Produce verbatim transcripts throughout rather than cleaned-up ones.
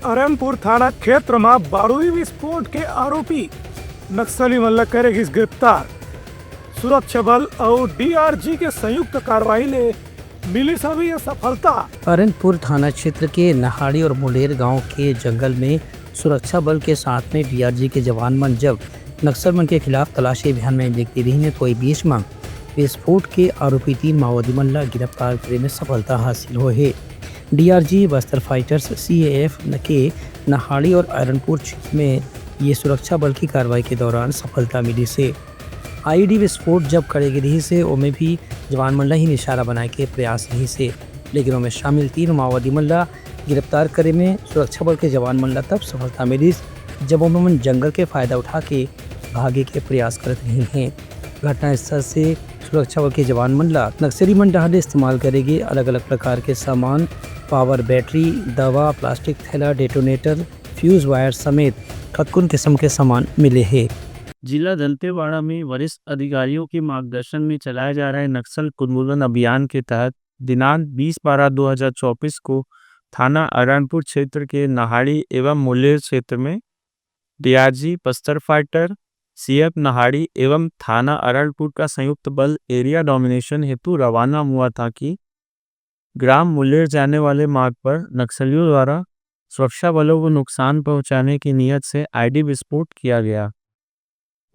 अरनपुर थाना क्षेत्र म बारूदी विस्फोट के आरोपी नक्सली मन ल करे गिस गिरफ्तार। सुरक्षा बल अउ डीआरजी के संयुक्त कार्रवाई ले मिलिस हवे ये सफलता। अरनपुर थाना क्षेत्र के नहाड़ी और मुलेर गांव के जंगल में सुरक्षा बल के साथ में डीआरजी के जवान मन जब नक्सल मन के खिलाफ तलाशी अभियान में देखते रहिन, तो ये बीच में विस्फोट के आरोपी तीन माओवादी मन ला गिरफ्तार करे में सफलता हासिल होए हे। डीआरजी बस्तर फाइटर्स सीएएफ के नहाड़ी और अरनपुर क्षेत्र में ये सुरक्षा बल की कार्रवाई के दौरान सफलता मिलिस हे। आईईडी विस्फोट जब करे गे रिहिस हे, ओमे भी जवान मन ला ही निशाना बनाए के प्रयास रिहिस हे, लेकिन ओमे शामिल तीन माओवादी मन ला गिरफ्तार करे में सुरक्षा बल के जवान मन ला तब सफलता मिलिस, जब ओमन जंगल के फायदा उठा के भागे के प्रयास करत रहिन हे। घटनास्थल से सुरक्षा बल के जवान मन ला नक्सली मन डहार ले इस्तेमाल करे गे अलग-अलग प्रकार के सामान, पावर बैटरी, दवा, प्लास्टिक थैला, डेटोनेटर, फ्यूज वायर समेत कतकोन किस्म के सामान मिले हे। जिला दंतेवाड़ा में वरिष्ठ अधिकारियों के मार्गदर्शन में चलाए जा रहे नक्सल उन्मूलन अभियान के तहत दिनांक बीस बारह दो हज़ार चौबीस को थाना अरनपुर क्षेत्र के नहाड़ी एवं मुलेर क्षेत्र में DRG Bastar fighter, CAF Nahadi एवं थाना अरनपुर का संयुक्त बल एरिया डोमिनेशन हेतु रवाना हुआ था कि ग्राम मुलेर जाने वाले मार्ग पर नक्सलियों द्वारा सुरक्षा बलों को नुकसान पहुंचाने की नीयत से आईडी विस्फोट किया गया।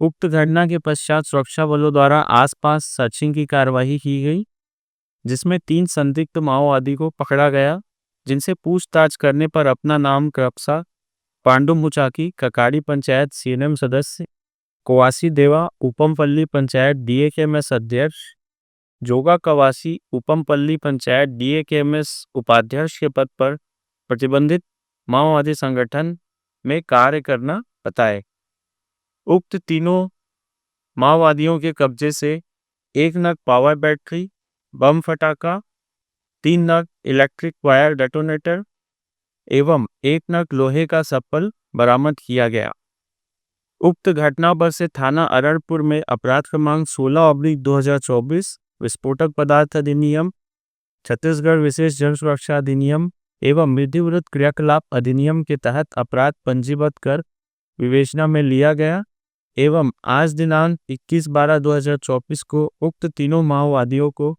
उक्त घटना के पश्चात सुरक्षा बलों द्वारा आसपास सर्चिंग की कार्यवाही की गई, जिसमें तीन संदिग्ध माओवादी को पकड़ा गया, जिनसे पूछताछ करने पर अपना नाम क्रपसा पांडु मुचाकी, ककाड़ी पंचायत सीएनएम सदस्य, कोवासी देवा, उपमपल्ली पंचायत डीएकेएमएस अध्यक्ष, जोगा कवासी, उपमपल्ली पंचायत डीएकेएमएस उपाध्यक्ष के पद पर प्रतिबंधित माओवादी संगठन में कार्य करना बताए। उक्त तीनों माओवादियों के कब्जे से एक नग पावर बैटरी, बम फटाका, तीन नग इलेक्ट्रिक वायर डेटोनेटर एवं एक नग लोहे का सप्पल बरामद किया गया। उक्त घटना पर से थाना अरनपुर में अपराध क्रमांक सोलह ऑब्लिक दो हज़ार चौबीस, विस्फोटक पदार्थ अधिनियम, छत्तीसगढ़ विशेष जन सुरक्षा अधिनियम एवं विधि विरुद्ध क्रियाकलाप अधिनियम के तहत अपराध पंजीबद्ध कर विवेचना में लिया गया एवं आज दिनांक इक्कीस बारह दो हज़ार चौबीस को उक्त तीनों माओवादियों को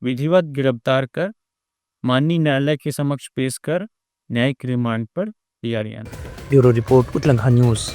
विधिवत गिरफ्तार कर माननीय न्यायालय के समक्ष पेश कर न्यायिक रिमांड पर दिया गया। Bureau report, Utlangha news.